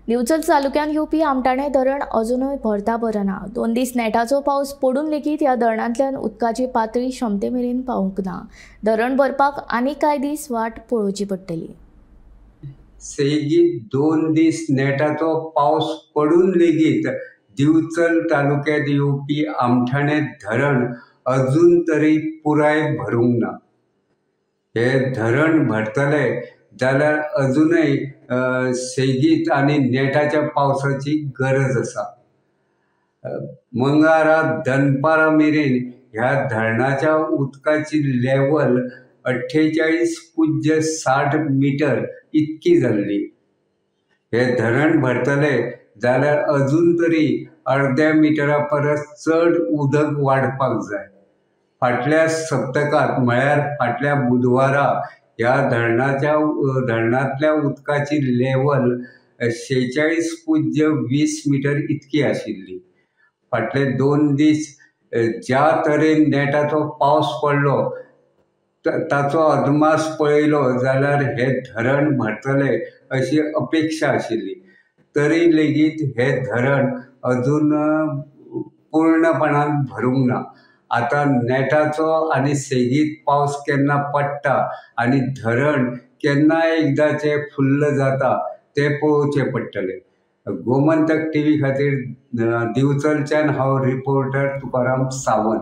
दिवचल तालुक्यांत येवपी आमठाणें धरण अजुनूय भरता भरना. 2 दीस नेटाचो पावस पडून लेगीत ह्या धरणांतल्यान उदकाची पातळी क्षमते मेरेन पावूंक ना. धरण भरपाक आनीक कांय दीस वाट पळोवची पडटली. सेगीत 2 दीस नेटाचो पावस पडून लेगीत दिवचल तालुक्यांत येवपी आमठाणें धरण अजून तरी पुराय भरूंक ना. हे धरण भरतले जाल्यार अजूनय सेगीत आनी नेटाच्या पावसाची गरज आसा. मंगळारा दनपारा मेरेन ह्या धरणाच्या उदकाची लेवल 48.60 मिटर इतकी जाल्ली. हे धरण भरतले जाल्यार अजून तरी अर्द्या मिटरा परस चड उदक वाडपाक जाय. फाटल्या सप्तकांत म्हळ्यार फाटल्या बुधवारा ह्या धरणांतल्या उदकाची लेवल 46.20 मिटर इतकी आशिल्ली. फाटले 2 दीस ज्या तरेन नेटाचो पावस पडलो ताचो अदमास पळयलो जाल्यार हे धरण भरतले अशी अपेक्षा आशिल्ली. तरी लेगीत हे धरण अजून पूर्णपणान भरूंक ना. आतां नेटाचो आनी सेगीत पावस केन्ना पडटा आनी धरण केन्ना एकदाचें फुल्ल जाता तें पळोवचें पडटलें. गोमंतक टीव्ही खातीर दिवचलच्यान हांव रिपोर्टर तुकाराम सावंत.